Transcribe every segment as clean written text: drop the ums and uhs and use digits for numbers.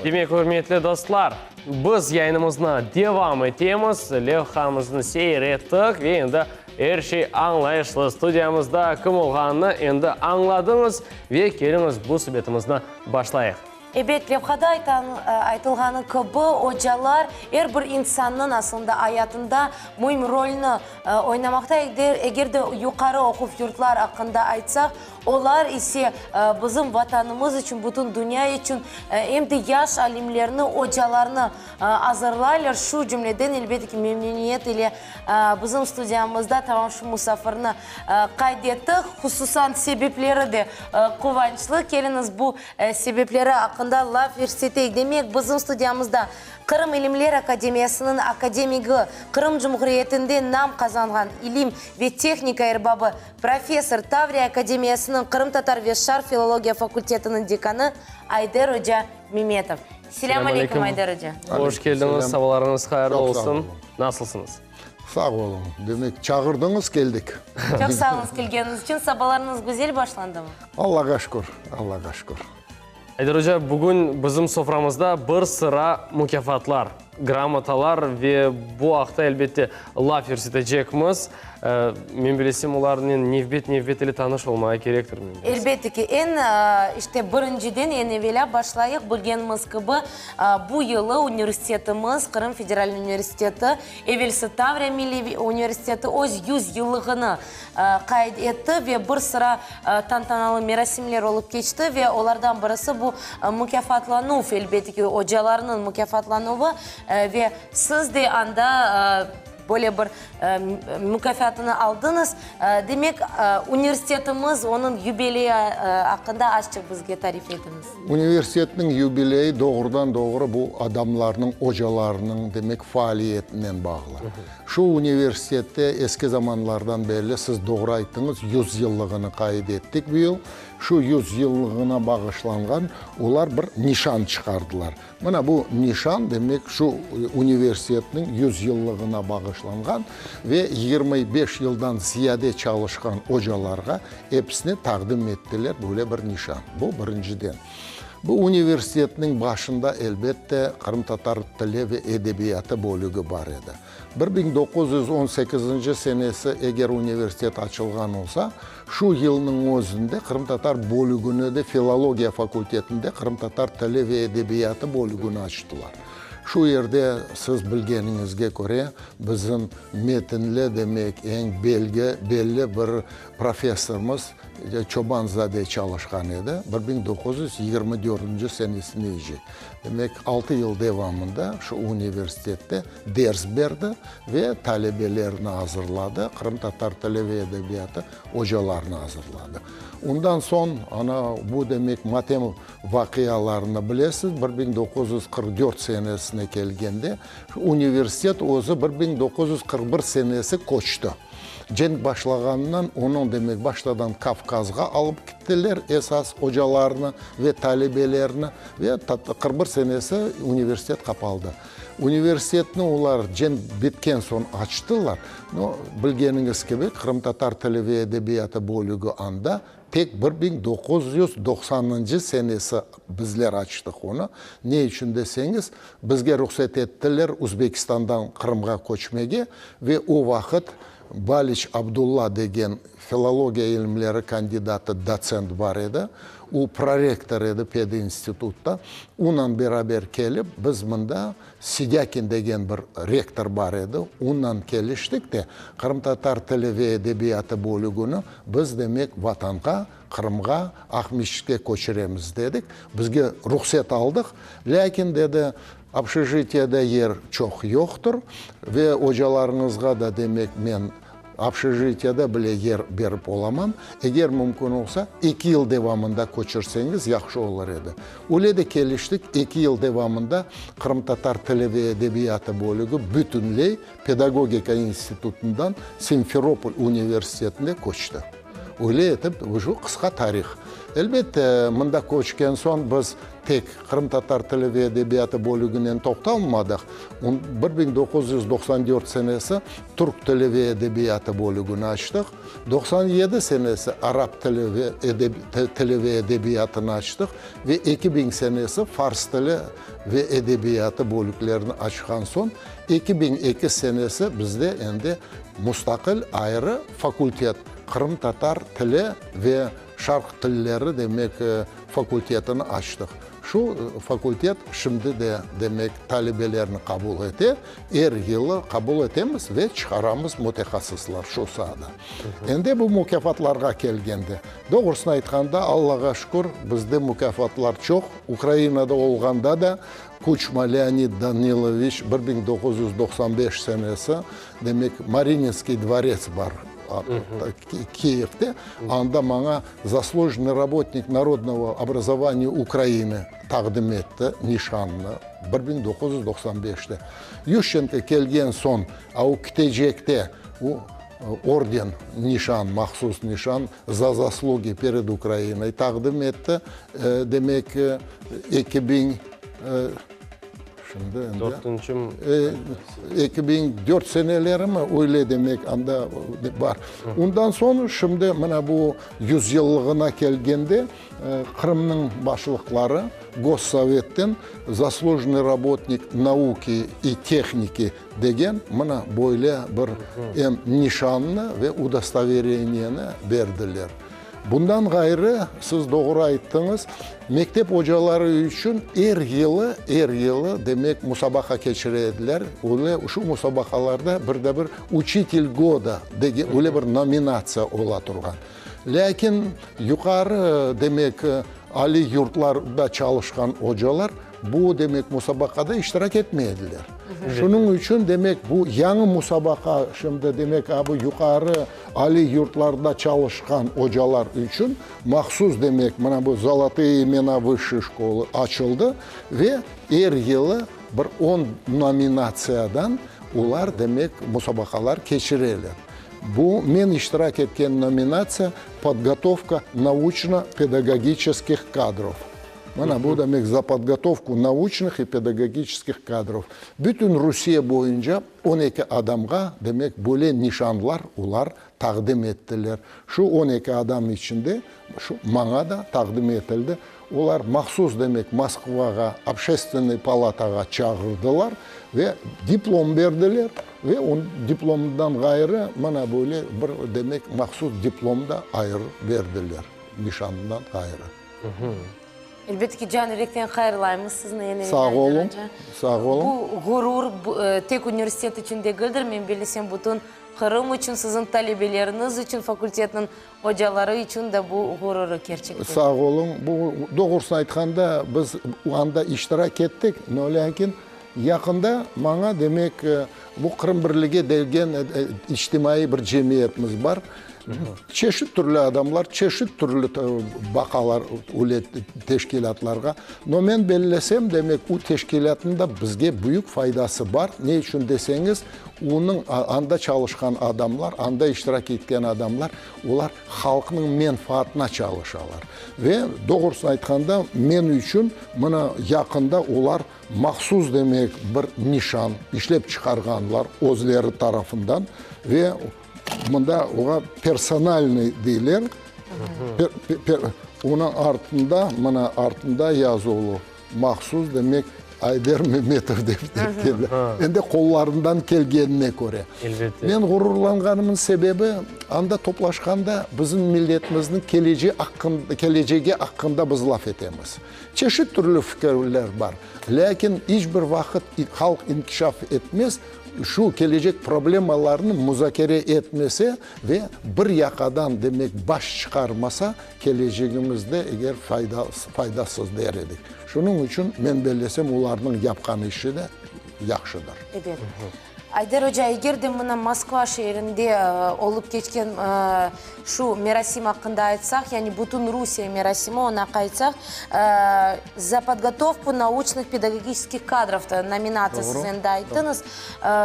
Demek, ürmetli dostlar, biz yayınımıznı devam etemiz, levhamıznı seyir ettik ve endi er şey añlayışlı. Studiyamızda kim olğanını endi añladıñız ve keliñiz bu subetimizni başlayıq. Ebet, levhada aytılğanı kibi, ocalar er bir insannıñ aslında ayatında müim rolni oynamaqta. Eger de yuqarı oquv yurtlar aqqında aytsaq, Olar ise bizim Vatanımız içün, bütün dünya içün em de yaş alimlerni, ocalarnı azırlaylar. Şu cümleden, elbette ki, memnüniyet ile bizim studiyamızda tamam şu musafirni qayd ettik. Hususan, sebepleri de quvançlı. Keliñiz, bu sebepleri aqqında laf yürseteyik. Demek, bizim studiyamızda Qırım İlimler Akademiyasınıñ akademigi, Qırım Cumhuriyetinde nam qazanğan ilim ve tehnika erbabı, Professor, Tavriya akademiyasınıñ qırımtatar ve şarq filologiya fakultetiniñ dekanı Ayder oca Memetov. Selâm aleyküm, Ayder oca. Hoş keldiñiz, sabalarıñız hayırlı olsun. Nasılsıñız? Sağ oluñ. Demek, çağırdıñız, keldik. Çoq sağ oluñız kelgeniñiz içün. Sabalarıñız güzel başlandımı? Allağa şükür, Allağa şükür. Ayder oca, bugün bizim soframızda bir sıra mukâfatlar, gramotalar ve bu aqta, elbette, laf yürsetecekmiz. Men bilesem, olarnen nevbet-nevbet ile tanış olmağa kerektir, men bilesem. Elbette ki, eñ, işte, birinciden, eñ evelâ başlayıq, bilgenimiz kibi, bu yılı universitetimiz, Qırım federal universiteti, evelsi Tavriya milliy universiteti öz yüz yıllığını qayd etti ve bir sıra tantanalı merasimler olıp keçti ve olardan birisi bu mukâfatlanuv, elbette ki, ocalarnıñ mukâfatlanuvı ve siz de anda böyle bir mukâfatını aldıñız. Demek, universitetimiz, onıñ yubileyi aqqında azçıq bizge tarif etiñiz. Universitetniñ yubileyi doğrudan-doğru bu adamlarnıñ, ocalarnıñ, demek, faaliyetinen bağlı. Şu universitette eski zamanlardan berli, siz doğru ayttıñız, yüzyıllığını qayd ettik bu yıl. Şu yüzyıllığına bağışlanğan olar bir nişan çıqardılar. Mına bu nişan, demek, şu universitetniñ yüzyıllığına bağışlanğan ve 25 yıldan ziyade çalışqan ocalarğa episine taqdim ettiler böyle bir nişan. Bu birinciden. Bu universitetniñ başında, elbette, qırımtatar tili ve edebiyatı bölügi bar edi. 1918 senesi eger universitet açılğan olsa, şu yılnıñ özünde qırımtatar bölügini de filologiya fakultetinde qırımtatar tili ve edebiyatı bölügini açtılar. Şu yerde, siz bilgeniñizge köre, bizim metinli, demek, eñ belgi, belli bir professorımız Çoban-zade çalışqan edi, 1924 senesinece, demek, altı yıl devamında şu universitette ders berdi ve talebelerni azırladı, qırımtatar tili ve edebiyatı ocalarını azırladı. Ondan soñ, ana, bu, demek, matem vaqialarını bilesiz, 1944 senesine kelgende, universitet özü 1941 senesi köçti. Cenk başlağanından onıñ, demek, baştadan Kavkazğa alıp kittiler esas ocalarnı ve talebelerni ve 41 senesi universitet qapaldı. Universitetni olar cenk bitken soñ açtılar. No, bilgeniñiz kibi, qırımtatar tili ve edebiyatı bölügi anda Tek 1990-ncı senesi bizler açtıq onı. Ne içün deseñiz, bizge ruhset ettiler Uzbekistandan Qırımğa köçmege ve o vaqıt Baliç Abdulla degen filologiya ilimleri kandidatı, dotsent bar edi. O prorektor edi pedinstitutta. Onan beraber kelip biz mında Sidâkin degen bir rektor bar edi, onnan keliştik de, qırımtatar tili ve edebiyatı bölügini biz, demek, Vatanğa, Qırımğa, Aqmescitke köçüremiz, dedik. Bizge ruhset aldıq, lâkin, dedi, obşejitiyede yer çoq yoqtır ve ocalarıñızğa da, demek, men Obşejitiyada bile yer berip olamam. Eger mümkün olsa, eki yıl devamında köçürseñiz, yahşı olur edi. Öyle de keliştik, eki yıl devamında qırımtatar tili ve edebiyatı bölügi bütünley Pedagogika institutından Simferopol universitetine köçti. Öyle etip, şu qısqa tarih. Elbette, mında köçken soñ biz tek qırımtatar tili ve edebiyatı bölüginen toqtalmadıq. 1994 senesi türk tili ve edebiyatı bölügini açtıq. 97 senesi arap tili ve tili ve edebiyatını açtıq ve 2000 senesi fars tili ve edebiyatı bölüklerini açqan soñ, 2002 senesi bizde endi mustaqil ayrı fakultet, qırımtatar tili ve şarq tilleri, demek, fakultetini açtıq. Şu fakultet şimdi de, demek, talebelerni qabul ete, er yılı qabul etemiz ve çıqaramız mütehassıslar şu saada. Endi bu mukâfatlarğa kelgende, doğrusını aytqanda, Allağa şükür, bizde mukâfatlar çoq. Ukrainada olğanda da Kuçma Leonid Daniloviç 1995 senesi, demek, Mariinskiy dvorets bar Kiyevde, anda maña Zaslujennıy rabotnik narodnogo obrazovaniya Ukrainı taqdim etti nişannı, 1995-te. Yuşçenko kelgen soñ, a o kitecekte, o orden, nişan, mahsus nişan Za zaslugi pered Ukrainoy taqdim etti, demek, 2000, Şimdi endi Dörtünci 2004 senelerimi öyle demek anda bar. Ondan soñ şimdi mına bu yüzyıllığına kelgende Qırımnıñ başlıqları Gossovetten Zaslujennıy rabotnik nauki i tehniki degen mına böyle bir em nişannı ve udostovereniyeni berdiler. Bundan ğayrı, siz doğru ayttıñız, mektep ocaları içün er yılı, er yılı, demek, musabaqa keçire ediler. Öyle şu musabaqalarda bir de bir Uçitel goda degen öyle bir nominatsiya ola turğan. Lâkin yuqarı, demek, aliy yurtlarda çalışqan ocalar Bu, demek, musabaqada iştirak etmey ediler. Şunıñ içün, demek, bu yañı musabaqa şimdi, demek, a bu yuqarı aliy yurtlarda çalışqan ocalar içün mahsus, demek, mına bu Zolotые imena vısşey şkolı açıldı ve er yılı bir on nominatsiyadan olar, demek, musabaqalar keçireler. Bu, men iştirak etken nominatsiya Podgotovka nauçno-pedagogiçeskih kadrov. Mına bu demek za podgotovku nauçnıh i pedagogiçeskih kadrov. Bütün Rusiye boyunca 12 adamğa, demek, böyle nişanlar olar taqdim ettiler. Şu 12 adam içinde şu maña da taqdim etildi. Olar mahsus, demek, Moskvağa, Obşestvennoy palatağa çağırdılar ve diplom berdiler ve on diplomdan ğayrı mına böyle bir, demek, mahsus diplom da ayırıp berdiler, nişandan ğayrı. Elbette ki, can yürekten hayırlaymız sizni ene Sağ oluñ, sağ oluñ. Bu ğurur tek universitet içün degildir, men bellesem, bütün Qırım içün, siziñ talebeleriñiz içün, fakultetniñ ocaları içün de bu ğururı kerçekten. Sağ oluñ. Bu, doğrusını aytqanda, biz anda iştirak ettik, no lâkin yaqında maña, demek, bu Qırım birligi degen içtimaiy bir cemiyetimiz bar. Çeşit türlü adamlar, çeşit türlü baqalar öyle teşkilâtlarğa. No men bellesem, demek, u teşkilâtnıñ da bizge büyük faydası bar. Ne içün deseñiz, onıñ anda çalışqan adamlar, anda iştirak etken adamlar, olar halqnıñ menfaatına çalışalar. Ve doğrusını aytqanda, men içün mına yaqında olar mahsus, demek, bir nişan işlep çıqarğanlar özleri tarafından ve Mında oğa personalnıy deyler. Onıñ artında, mına artında yazuvlı, mahsus, demek, Ayder Memetov dep keldi. Endi qollarından kelgenine köre. Elbette. Men ğururlanğanımın sebebi, anda toplaşqanda bizim milletimizniñ kelecegi aqqında biz laf etemiz. Çeşit türlü fikirler bar. Lâkin iç bir vaqıt halq inkişaf etmez, şu kelecek problemalarnı muzakere etmese ve bir yaqadan, demek, baş çıqarmasa, kelecegimizde eger faydasız der edik. Şunıñ içün, men bellesem, olarnıñ yapqan işi de yahşıdır. Ebet. Ayder oca, eger de mına Moskva şeerinde olıp keçken şu merasim aqqında aytsaq, yani bütün Rusiye merasimi, oña qaytsaq, Za podgotovku nauçnıh pedagogiçeskih kadrov nominatsiya siz endi ayttıñız.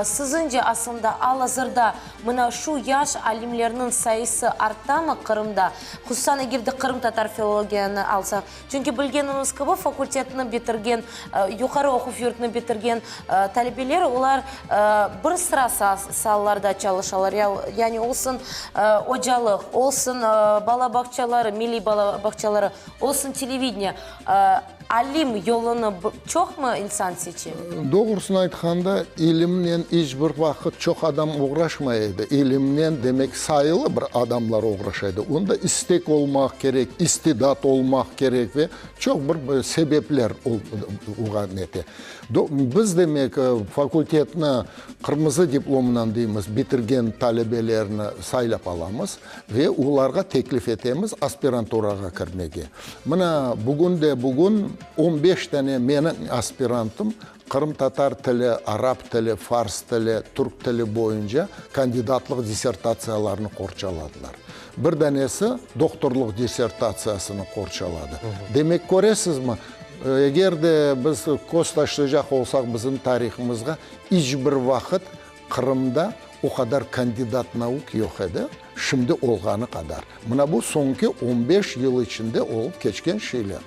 Siziñce, aslında, al-azırda mına şu yaş alimlerniñ sayısı artamı Qırımda, hususan eger de qırımtatar filologiyanı alsaq? Çünki bilgenimiz kibi, fakultetni bitirgen, yuqarı oquv yurtını bitirgen talebeler, olar bir sıra saalarda çalışalar, yani olsun ocalıq, olsun bala bağçaları, milliy bala bağçaları, olsun televideniye. Alim yolunı çoqmı insan seçe? Doğrusını aytqanda, ilimnen iç bir vaqıt çoq adam oğraşmay edi. İlimnen, demek, sayılı bir adamlar oğraşa edi. Onda istek olmaq kerek, istidat olmaq kerek ve çoq bir sebepler oña nete. Biz, demek, fakultetni qırmızı diplomnen deymiz, bitirgen talebelerni saylap alamız ve olarğa teklif etemiz aspiranturağa kirmege. Mına, bugün de bugün on beş tane menim aspirantım qırımtatar tili, arap tili, fars tili, türk tili boyunca kandidatlıq dissertatsiyalarını qorçaladılar. Bir danesi doktorlıq dissertatsiyasını qorçaladı. Demek, köresizmi, eger de biz köz taşlaycaq olsaq bizim tarihımızğa, iç bir vaqıt Qırımda o qadar kandidat nauk yoq edi, şimdi olğanı qadar. Mına bu soñki on beş yıl içinde olıp keçken şeyler.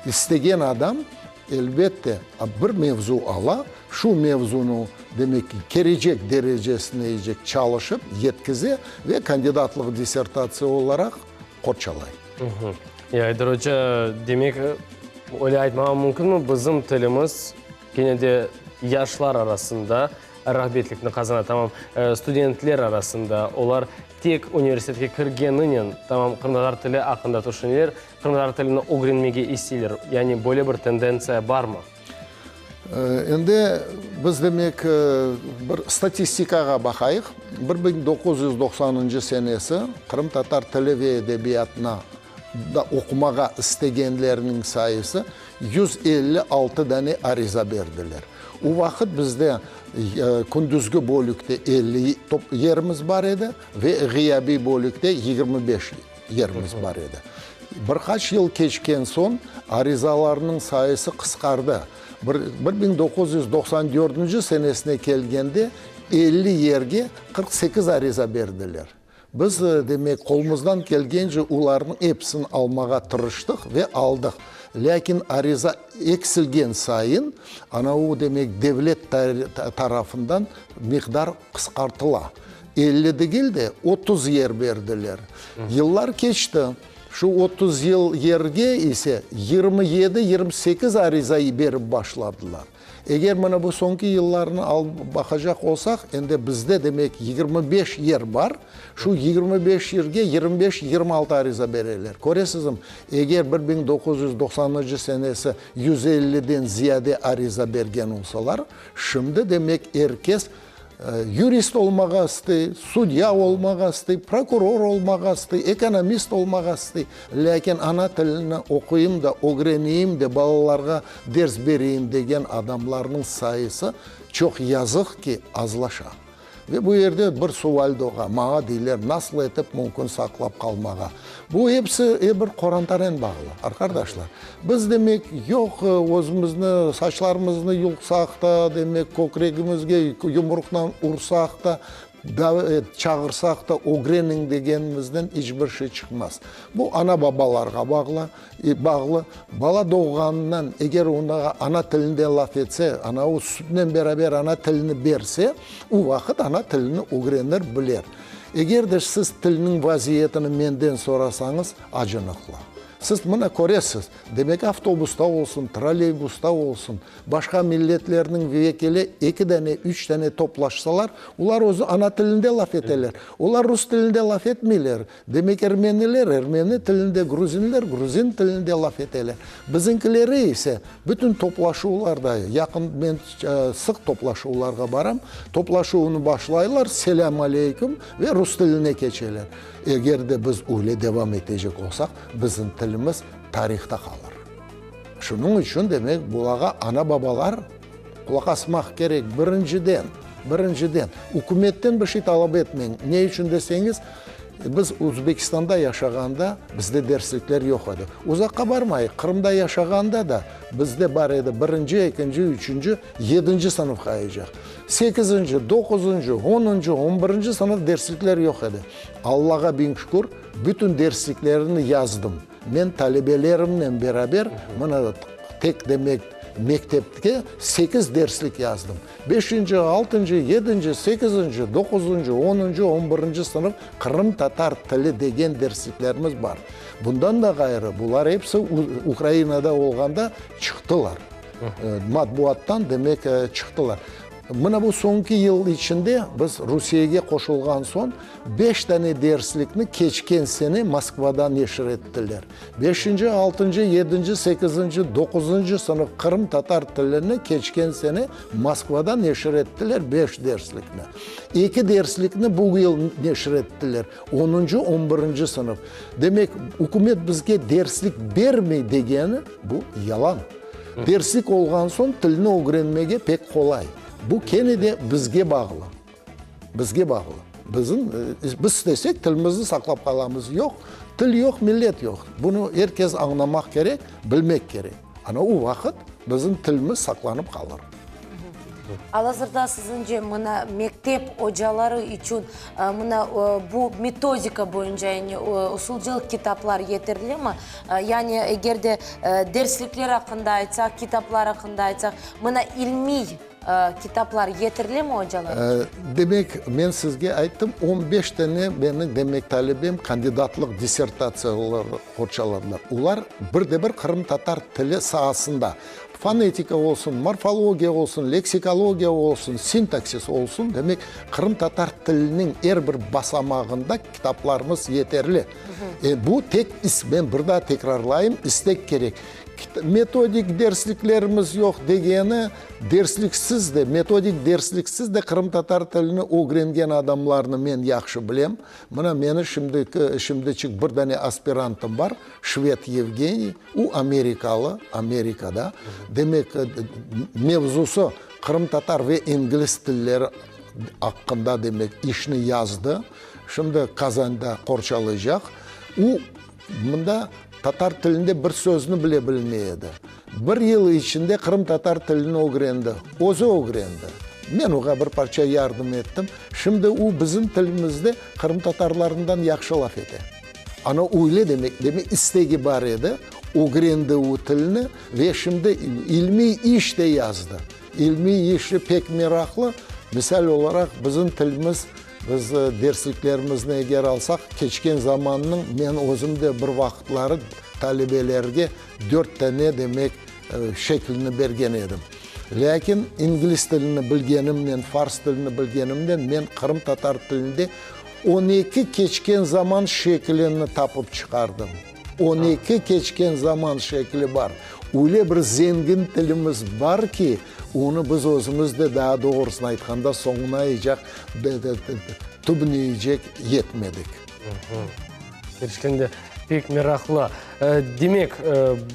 İstegen adam, elbette, bir mevzu ala, şu mevzunı, demek ki, kerecek derecesineycek çalışıp yetkize ve kandidatlıq dissertatsiya olaraq qorçalay. Ayder oca, demek, öyle aytmağa mümkünmi, bizim tilimiz kene de yaşlar arasında rağbetlikni qazana, tamam, studentler arasında, olar tek universitetke kirgeninen, tamam, qırımtatar tili aqqında tüşüneler, qırımtatar tilini ögrenmege isteyler, yani böyle bir tendentsiya barmı? Endi biz, demek, bir statistikağa baqayıq. 1990-ncı senesi qırımtatar tili ve edebiyatına da oqumağa istegenlerniñ sayısı 156 dane ariza berdiler. O vaqıt bizde kündüzgi bölükte 50 yerimiz bar edi ve ğiyabiy bölükte 25 yerimiz bar edi. Bir qaç yıl keçken soñ arizalarnıñ sayısı qısqardı. 1994 senesine kelgende 50 yerge 48 ariza berdiler. Biz, demek, qolumızdan kelgence olarnıñ episini almağa tırıştıq ve aldıq. Lâkin ariza eksilgen sayın, ana o, demek, devlet tarafından miqdar qısqartıla. 50 degil de, 30 yer berdiler. Yıllar keçti. Şu 30 yıl yerge ise 27, 28 ariza berip başladılar. Eger mına bu soñki yıllarnı alıp baqacaq olsaq, endi bizde, demek, 25 yer bar, şu 25 yerge 25, 26 ariza bereler. Köresizmi, eger 1990-ncı senesi 150-den ziyade ariza bergen olsalar, şimdi, demek, er kes Yurist olmağa istey, sudya olmağa istey, prokuror olmağa istey, ekonomist olmağa istey, lâkin ana tilini oquyım da, ögreneyim de, balalarğa ders bereyim degen adamlarnıñ sayısı, çoq yazıq ki, azlaşa. Ve bu yerde bir sual doğa, maña deyler, nasıl etip mümkün saqlap qalmağa? Bu episi bir qorantanen bağlı, arqardaşlar. Biz, demek, yoq, özümizni, saçlarımıznı yulqsaq da, demek, kökregimizge yumruqnan ursaq da, çağırsaq da, ögreniñ degenimizden iç bir şey çıqmaz. Bu ana-babalarğa bağlı, bağlı. Bala doğğanından, eger oña ana tilinde laf etse, ana o sütnen beraber ana tilini berse, o vaqıt ana tilini ögrenir, biler. Eger de siz tilniñ vaziyetini menden sorasañız, acınıqlı. Siz mına köresiz, demek avtobusta olsun, trolleybusta olsun, başqa milletlerniñ vekili eki dane, üç dane toplaşsalar, olar özü ana tilinde laf eteler. Olar rus tilinde laf etmeyler. Demek ermeniler ermeni tilinde, gruzinler gruzin tilinde laf eteler. Bizinkileri ise bütün toplaşuvlarda, yaqın men sıq toplaşuvlarğa baram, toplaşuvnı başlaylar, selâm aleyküm ve rus tiline keçeler. Eger de biz öyle devam etecek olsaq, bizim tilimiz tarihta qalır. Şunıñ içün, demek, bulağa ana-babalar qulaq asmaq kerek, birinciden. Birinciden, ükümetten bir şey talap etmeñ. Ne içün deseñiz, biz Özbekistanda yaşağanda bizde derslikler yoq edi. Uzaqqa barmayıq, Qırımda yaşağanda da bizde bar edi birinci, ekinci, üçünci, yedinci sınıfqayacaq. Sekizinci, doquzıncı, onuncı, on birinci sınıf derslikler yoq edi. Allağa biñ şükür, bütün dersliklerini yazdım. Men talebelerimnen beraber, mına, tek demek, mektepke sekiz derslik yazdım. Beşinci, altıncı, yedinci, sekizinci, doquzıncı, onuncı, on birinci sınıf qırımtatar tili degen dersliklerimiz bar. Bundan da ğayrı, bular episi Ukrainada olğanda çıqtılar. Matbuattan, demek, çıqtılar. Mına bu soñki yıl içinde biz Rusiyege qoşulğan soñ beş tane derslikni keçken sene Moskvada neşir ettiler. Beşinci, altıncı, yedinci, sekizinci, doquzıncı sınıf qırımtatar tilini keçken sene Moskvada neşir ettiler beş derslikni. Eki derslikni bu yıl neşir ettiler, onuncı, on birinci sınıf. Demek, ükümet bizge derslik bermey degeni, bu yalan. Derslik olğan soñ tilni ögrenmege pek qolay. Bu kene de bizge bağlı. Bizge bağlı. Bizim, biz istesek, tilimizni saqlap qalamız. Yoq, til yoq, millet yoq. Bunı er kes añlamaq kerek, bilmek kerek. Ana o vaqıt bizim tilimiz saqlanıp qalır. Al-azırda siziñce mına mektep ocaları içün mına bu metodika boyunca, yani usulcılıq kitaplar yeterlimi? Yani eger de derslikler aqqında aytsaq, kitaplar aqqında aytsaq, mına ilmiy kitaplar yeterlimi ocalar? Demek, men sizge ayttım, on beş tane menim, demek, talebem kandidatlıq dissertatsiyaları qorçaladılar. Olar bir de bir qırımtatar tili saasında, fonetika olsun, morfologiya olsun, leksikologiya olsun, sintaksis olsun, demek, qırımtatar tiliniñ er bir basamağında kitaplarımız yeterli. Bu tek, men bir daa tekrarlayım, istek kerek. Metodik dersliklerimiz yoq degeni, dersliksiz de, metodik dersliksiz de qırımtatar tilini ögrengen adamlarnı men yahşı bilem. Mına meni şimdiki, şimdiçik bir dane aspirantım bar, şved Yevgeniy, o amerikalı, Amerikada. Demek, mevzusı qırımtatar ve ingliz tilleri aqqında, demek, işni yazdı. Şimdi Kazanda qorçalaycaq. O, mında tatar tilinde bir sözni bile bilmey edi. Bir yıl içinde qırımtatar tilini ögrendi. Özü ögrendi. Men oña bir parça yardım ettim. Şimdi o, bizim tilimizde qırımtatarlarından yahşı laf ete. Ana öyle demek, demek istegi bar edi, ögrendi o tilni ve şimdi ilmiy iş de yazdı. İlmiy işi pek meraqlı. Misal olaraq, bizim tilimiz, biz dersliklerimizni eger alsaq, keçken zamannıñ, men özüm de bir vaqıtları talebelerge dört tane, demek, şeklini bergen edim. Lâkin ingliz tilini bilgenimnen, fars tilini bilgenimnen men qırımtatar tilinde 12 keçken zaman şeklini tapıp çıqardım. 12 keçken zaman şekli bar. Öyle bir zengin tilimiz bar ki, onı biz özümiz de, daa doğrusını aytqanda, soñunaycaq, tübüneycek yetmedik. Kerçekten de pek meraqlı. Demek,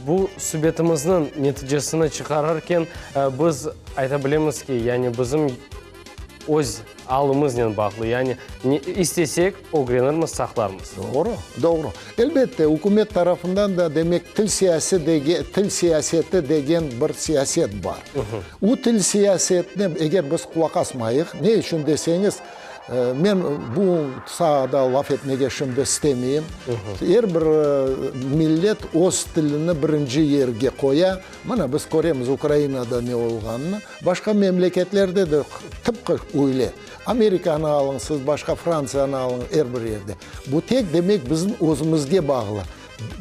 bu subetimizniñ neticesini çıqarırken, biz ayta bilemiz ki, yani bizim öz alımıznen bağlı, yani istesek, ögrenirmiz, saqlarmız. Doğru, doğru. Elbette, ükümet tarafından da, demek, til siyasi degen, til siyaseti degen bir siyaset bar. O til siyasetine eger biz qulaq asmayıq, ne içün deseñiz, Men bu saada laf etmege şimdi istemeyim. Er bir millet öz tilini birinci yerge qoya. Mına, biz köremiz Ukrainada ne olğanını. Başqa memleketlerde de tıpqı öyle. Amerikanı alıñ siz, başqa Frantsiyanı alıñ, er bir yerde. Bu tek, demek, bizim özümizge bağlı.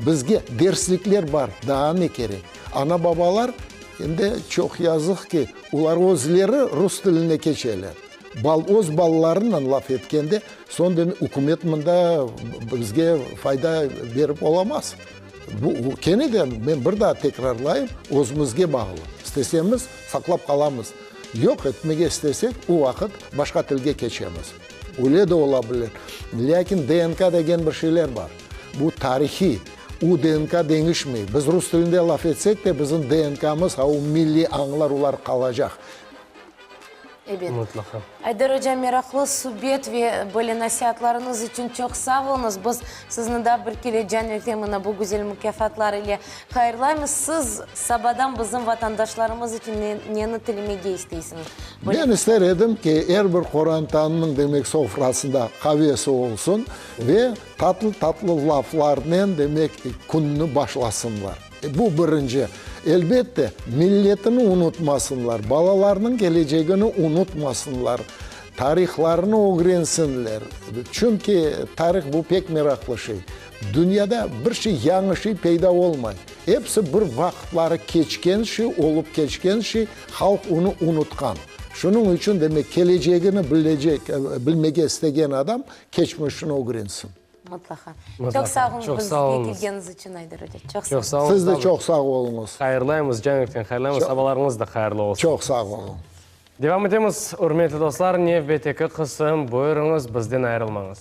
Bizge derslikler bar, daa ne kerek? Ana-babalar, endi çoq yazıq ki, olar özleri rus tiline keçeler. Bal, öz balalarınen laf etkende, soñ demek, ükümet mında bizge fayda berip olamaz. Bu, kene de, men bir daa tekrarlayım, özümizge bağlı. İstesemiz, saqlap qalamız. Yoq etmege istesek, o vaqıt başqa tilge keçemiz. Öyle de ola bilir. Lâkin DNK degen bir şeyler bar. Bu tarihiy. O DNK deñişmey. Biz rus tilinde laf etsek de, bizim DNKmız, a o milliy añlar, olar qalacaq. Ebet. Mutlaqa. Ayder oca, meraqlı subet ve böyle nasiatlarıñız içün çoq sağ oluñız. Biz sizni daa bir kere can yürekten mına bu güzel mukâfatlar ile hayırlaymız. Siz sabadan bizim vatandaşlarımız içün neni tilemege isteysiñiz? Men ister edim ki, er bir qorantanıñ, demek, sofrasında qavesi olsun ve tatlı-tatlı laflarnen, demek, künni başlasınlar. Bu birinci. Elbette, milletini unutmasınlar, balalarnıñ kelecegini unutmasınlar, tarihlarını ögrensinler. Çünki tarih bu pek meraqlı şey. Dünyada bir şey yañı şey peyda olmay. Episi bir vaqıtları keçken şey, olıp keçken şey, halq onı unutqan. Şunıñ içün, demek, kelecegini bilecek, bilmege istegen adam keçmişini ögrensin. Mutlaqa. Çoq sağ oluñız bizge kelgeniñiz içün, Ayder oca. Çoq sağ oluñız. Siz de çoq sağ oluñız. Hayırlaymız, can yürekten hayırlaymız. Sabalarıñız da hayırlı olsun. Çoq sağ oluñ. Devam etemiz, ürmetli dostlar, nevbetteki qısım, buyurıñız, bizden ayırılmañız.